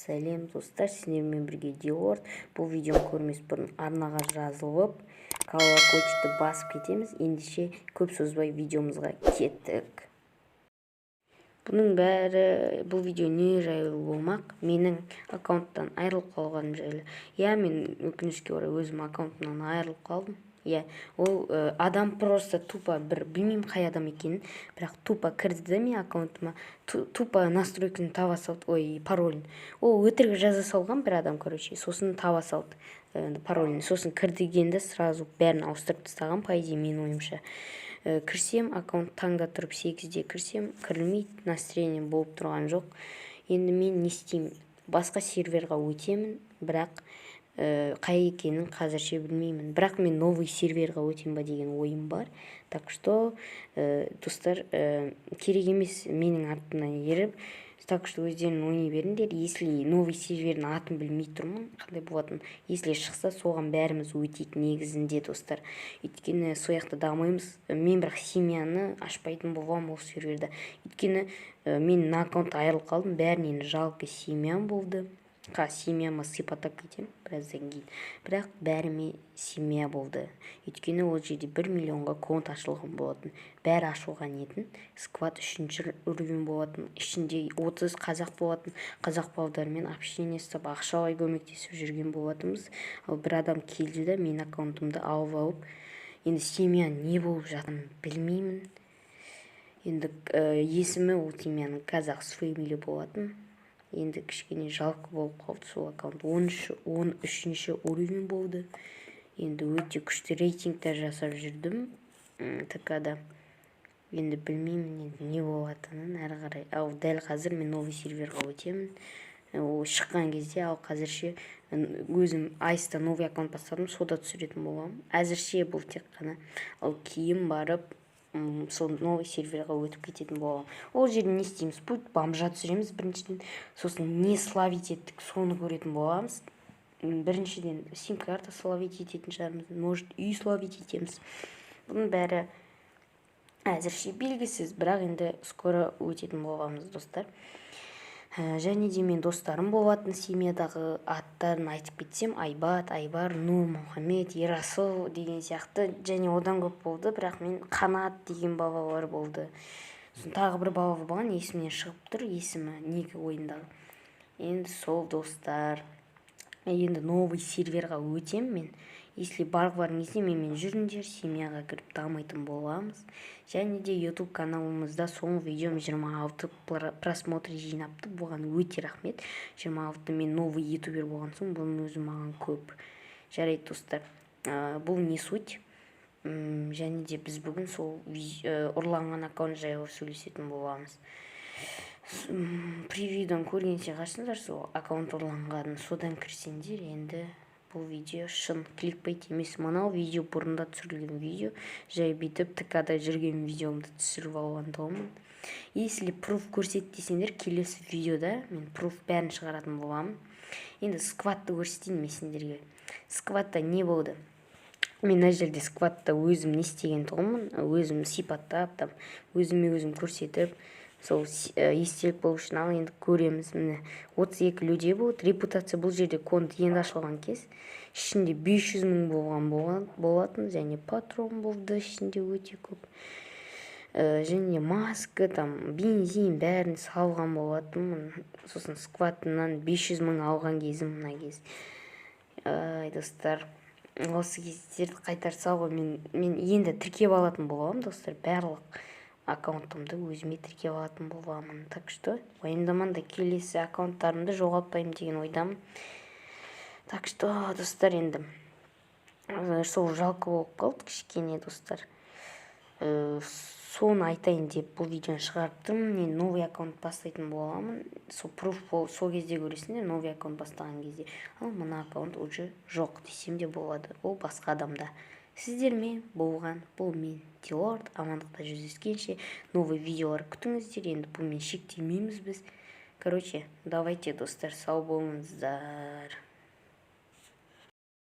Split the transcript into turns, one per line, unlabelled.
Сәлем, достар! Сіздермен бірге Диорд. Бұл видеоны көрмес бұрын арнаға жазылып, колокольчикті басып кетеміз. Ендеше, көп созбай, видеомызға кеттік. Бұның бәрі, бұл видео не жайлы болмақ? Менің аккаунттан айырылып қалғаным жайлы. Иә, мен, өкінішке орай, өзім аккаунтымнан айырылып қалдым. Иә, ол адам просто тупо бір, білмеймін қай адам екенін, бірақ тупо кірді да менің аккаунтыма, тупо настройканы таба салды, ой, паролін. Ол өтірік жаза салған бір адам, короче. Сосын таба салды паролін, сосын кірді сразу бәрін ауыстырып тастаған, по идее, менің ойымша. Кірсем, аккаунт таңда тұрып 8-де кірсем, кірілмейді, настроение болып тұрған жоқ. Енді мен не істеймін? Басқа серверға өтемін, бірақ қай екенін қазірше білмеймін. Бірақ мен новый серверға өтем ба деген ойым бар. Так что, достар, керек емес менің артымнан еріп. Так что өздерің ойнай беріңдер. Если новый сервердің атын білмей тұрмын, қандай болатынын, если шықса, соған бәріміз өтейік негізінде, достар, өйткені сол жақта дамимыз. Мен бірақ семьяны ашпайтын боламын ол серверде, өйткені мен мына аккаунтта айырылып қалдым, бәрінен жалко семьям болды. Қазір семьяма сипаттап кетемін біраздан кейін. Бірақ бәріме семья болды, өйткені ол жерде 1 миллионға конт ашылған болатын, бәрі ашуға ниетін. Сквад үшінші уровень болатын, ішінде 30 қазақ болатын. Қазақ балдармен общение ұстап, ақшалай көмектесіп жүрген болатынбыз. Ал бір адам келді да, менің аккаунтымды алып алып, енді семья не болып жатқанын білмеймін. Енді есімі ол семьяның Казах Фэмили болатын. Енді кішкене жалко болып қалды сол аккаунт. 13-ші уровень болды. Енді өте күшті рейтингтер жасап жүрдім ТК-да. Енді білмеймін енді не болатынын әрі қарай. Ал дәл қазір мен новый серверға өтемін ол шыққан кезде. Ал қазірше өзім айста новый аккаунт бастадым, сода түсіретін боламын. Әзірше бұл тек қана, ал кейін барып сол новый серверға өтіп кететін боламын. Ол жерде не істейміз? Путь бомжа түсіреміз біріншіден, сосын не словить еттік, соны көретін боламыз. Біріншіден, сим карта словить ететін шығармыз, может, үй словить етеміз. Бұның бәрі әзірше белгісіз, бірақ енді скоро өтетін боламыз, достар. Және де мен достарым болатын семьядағы, аттарын айтып кетсем: Айбат, Айбар, Нұр, Мұхаммед, Ерасыл деген сияқты және одан көп болды. Бірақ мен Қанат деген балалар болды, сосын тағы бір бала болған, есімнен шығып тұр есімі, неге ойындағы. Енді сол, достар, енді новый серверға өтем мен. Если барғыларың келсе, менімен жүріңдер, семьяға кіріп дамитын боламыз. Және де YouTube каналымызда соңғы видеом 26 просмотр жинапты, бұған өте рахмет. 26, мен новый ютубер болған соң, бұның өзі маған көп. Жарайды, достар, бұл не суть. Және де біз бүгін сол ұрланған аккаунт жайлы сөйлесетін боламыз. Превьюдан көрген шығарсыңдар сол аккаунт ұрланғанын, содан кірсеңдер. Енді бұл видео шын, кликбейт емес. Мынау видео бұрында түсірілген видео, жай бүйтіп ТК-да жүрген видеомды түсіріп алған тұғынмын. Если пруф көрсет десеңдер, келесі видеода мен пруф бәрін шығаратын боламын. Енді сквадты көрсетейін мен сендерге. Сквадта не болды? Мен мына жерде сквадта өзім не істеген тұғынмын, өзім сипаттап, там өзіме өзім көрсетіп, сол естелік болу үшін. Ал енді көреміз. Міне, 32 людей болды. Репутация бұл жерде конт енді ашылған кез, ішінде 500 мың болған болатын және патрон болды ішінде өте көп. Және маска, там бензин, бәрін салған болатынмын. Сосын сквадынан 500 мың алған кезім мына кез. Ай, достар, осы кездерді қайтарса ғой. Мен енді тіркеп алатын боламын, достар, барлық аккаунтымды өзіме тіркеп алатын боламын. Так что уайымдамаңдар, келесі аккаунттарымды жоғалтпаймын деген ойдамын. Так что, достар, енді сол жалко болып қалды кішкене, достар. Соны айтайын деп бұл видеоны шығарып тұрмын. Мен новый аккаунт бастайтын боламын, сол пруф сол кезде көресіңдер, новый аккаунт бастаған кезде. Ал мына аккаунт уже жоқ десем де болады, ол басқа адамда. Сіздермен болған бұл мен, Дилорд. Амандықта жүздескенше, новый видеолар күтіңіздер. Енді бұнымен шектелмейміз біз. Короче, давайте, достар, сау болыңыздар.